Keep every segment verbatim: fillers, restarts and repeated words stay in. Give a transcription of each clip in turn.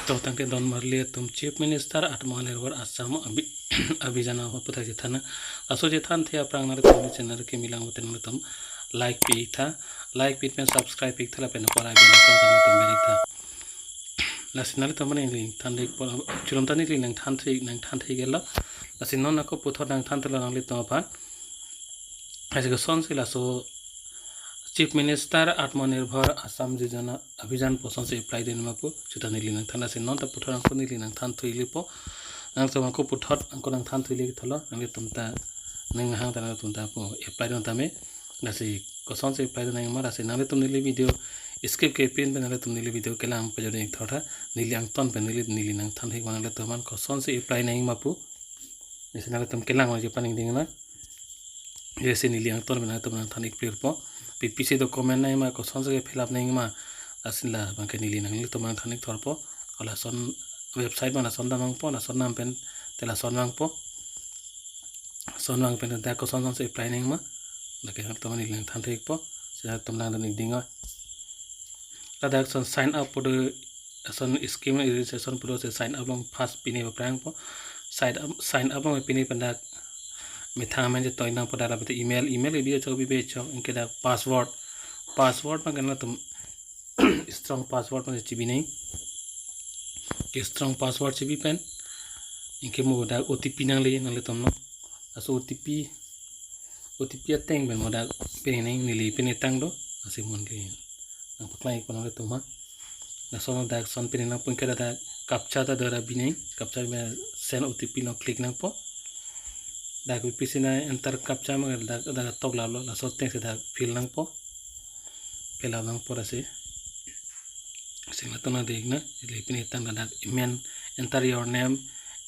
To tangte don marli atum, Chief Minister Atmanirbhar Assam Abhi-, Abhijan aphuthak chethan. Laso chethanthe aphrang nanglitum channel kemilang pute nanglitum like pitha, like pit pen subscribe pitha lapen apor abhi nanglitum nanglitum berik tha. Lasi nanglitum mane neli than dik pon, chulum ta neli nangthanthe, nangthanthe gelo. Lasi non ako puthot nangthanthe lo nanglitum aphan. Lasi kosonsi laso Chief Minister Atmanirbhar Assam Yojana Abhijan kosonsi apply dun ma pu, seta neli nangthan. Lasi non ta puthot ako neli nangthan thuili po. Nangtum ako puthot ako nangthan thuili thalo, nanglitum ta, nanghang ta nanglitum ta pu apply dun tame. Lasi kosonsi apply dun nangma, lasi nanglitum neli video skip kepin pen nanglitum neli video kelang pajor ning thotha, neli angton pen neli, neli nangthan hik nanglitum aphan kosonsi apply nangma pu. Lasi nanglitum kelang wajib paning ding na. Jesi neli angton pen nanglitum nangthan ik plir po. Pi pisi document nangma, kosonsi ke fill up nangma, asin labangke neli nanglitum nangthan ik thor po. Lason website ma lason damang po, lason nam pen te lason vang po. Lason vang pen te kosonsonsi apply nangma, lake nanglitum neli nangthan thek po. Seta nanglitum nangdun ik ding o. Ladak son sign up pu do, son scheme registration pu do, se sign up along first pine aphrang po. Sign up, sign up along pine pen dak methang amen chetoi nangpo, dak lapen te email, email ke bi chok, bi chok, anke dak password, password abangke nanglitum strong password abangke chibi nang. Ke strong password chibi pen, anke mo dak O T P nangle nanglitum lo. Laso O T P, O T P ateng pen mo dak pine nang, neli pine tang do, lasi mo ke nangpaklang ik po nanglitum ha. Lason dak son pine nangpo, anke dak captcha ta do ra bi nang, captcha pen send O T P lo click nangpo. Dak pi pisi na enter captcha ma dak, dak tok lap lo, laso atengsi dak fill nangpo. Fill up nangpo lasi. Sing latum nangdek na, neli pine tang dak email, enter your name,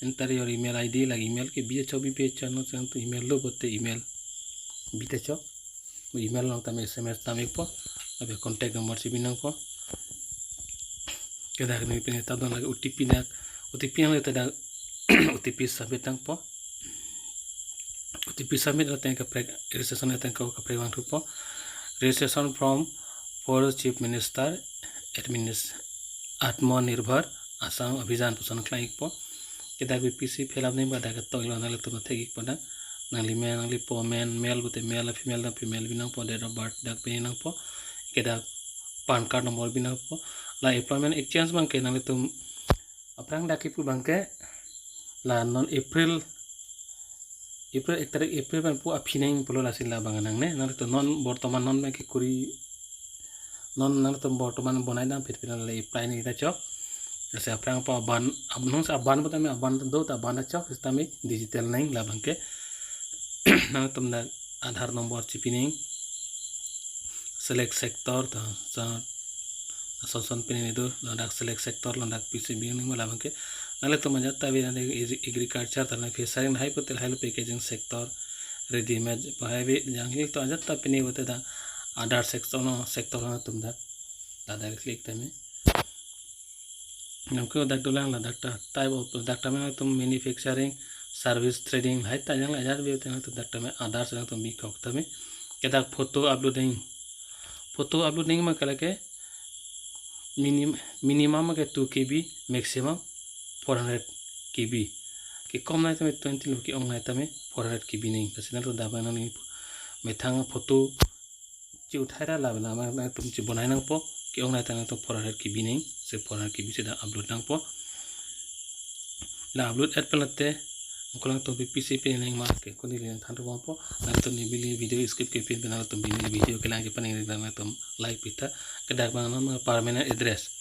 enter your email I D, lake email ke bi chok, bi chok, non sing tu email lo pute email bi ta chok. Email along tame S M S dam ik po, lapen contact number chibi nangpo. Ke dak neli pine ta don, lake O T P dak, O T P nangle te dak O T P submit nangpo. O T P submit ateng kaprek, registration ateng ko kaprek vangthupo. Registration form for Chief Minister Administ-, Atmanirbhar Assam Abhijan puson klang ik po. Ke dak pi pisi fill up nangma, dak ketok lo, nanglitum thek ik po dak. Nangli men, nangli po men, male pute male, female dak female bi nangpo, date of birth dak pine nangpo. Ke dak PAN card number bi nangpo. La employment exchange abangke nanglitum aphrang dak kipu abangke la non April, April ek tarik April pen pu aphi nang pulo, lasi labang nangne. Nanglitum non bortoman non abangke kuri, non nanglitum bortoman bonai dam phit phit la apply nang ta chok. Lasi aphrang pa aban, ab nung sa aban putame aban do ta aban ta chok, sitame digital nang labangke. Nanglitum dak Aadhaar number chipi nang, select sector ta sa, ason son pine do, ladak select sector, ladak P C B nang labangke. Nanglitum ajat ta bi nang agri-, agriculture ta nang fishery nang, hai pute lahai lo packaging sector, ready made, pahai bi jangli to ajat ta pine pute dak other sector, no sector nangtum dak, ladak click tame. Nangke dak dolang, ladak ta type of, dak tame nangtum manufacturing, service, trading, hai ta jang ajat bi nangtum dak tame others nangtum bi kok tame. Ke dak photo upload nang. Photo upload nang ma ke lake minim-, minimum ke two K B, maximum four hundred K B. Kekom nai tame twenty lo, ke-ong nai tame four hundred K B nang. Kasi nangtum dak nang methang photo chi uthai ra la, la nangtum chibonai nangpo, ke-ong nai tame nangtum four hundred K B nang, si four hundred K B si dak upload nangpo. La upload et pen late, angko nangtum P C pine nang ma ke, ko neli nangthan thupo. Nangtum neli video skip kepin pen nangtum neli video kelang kepaning nangtum like pi tha. Ke dak abang non permanent address.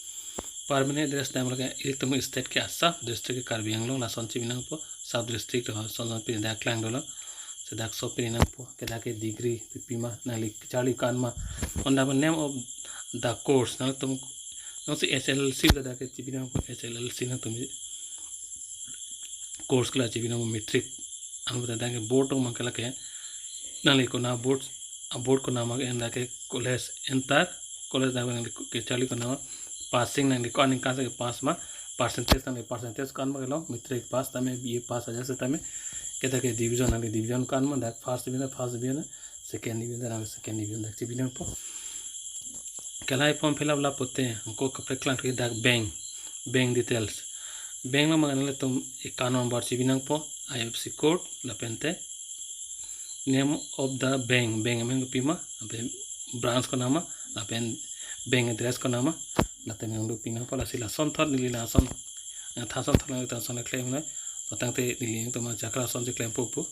Permanent address dam lake ilitum state ke Assam, district ke Karbi Anglong, lason chipi nangpo, sub district to son son pine dak klang dolo. Si dak so pine nangpo, ke dak ke degree pipi ma, nangli charli ko-an ma. On the name of the course, nangtum, nang si H L C ladak ke chipi nangpo, H L C nangtum course ke la chipi nangpo, matric. An pute dak ke board tong ma ke lake, nangli kona board, a board kona ma ke, dak ke college enter, college dak nangli ke charli kona ma, passing nangli ko-an aningkan si pass ma, percentage nangli percentage ko-an ma ke lo, matric pass tame, B A pass ajat si tame, ke dak ke division nangli division ko-an ma, dak first division, first division, second division, dak second division dak chipi nangpo. Ke lahai form fill up la pute, angko kaprek klang ke dak bank, Bank details. Bank along abang nanglitum account number chibi nangpo, I F S C code, lapen te name of the bank, bank amen kopima, lapen branch konama, lapen bank address konama, lapen nangdopik nangpo. Lasi lason thot neli lason, eh, tha son thot nangli tha son klem noi, to tangte neli nangtum ajak lason cheklem po pu.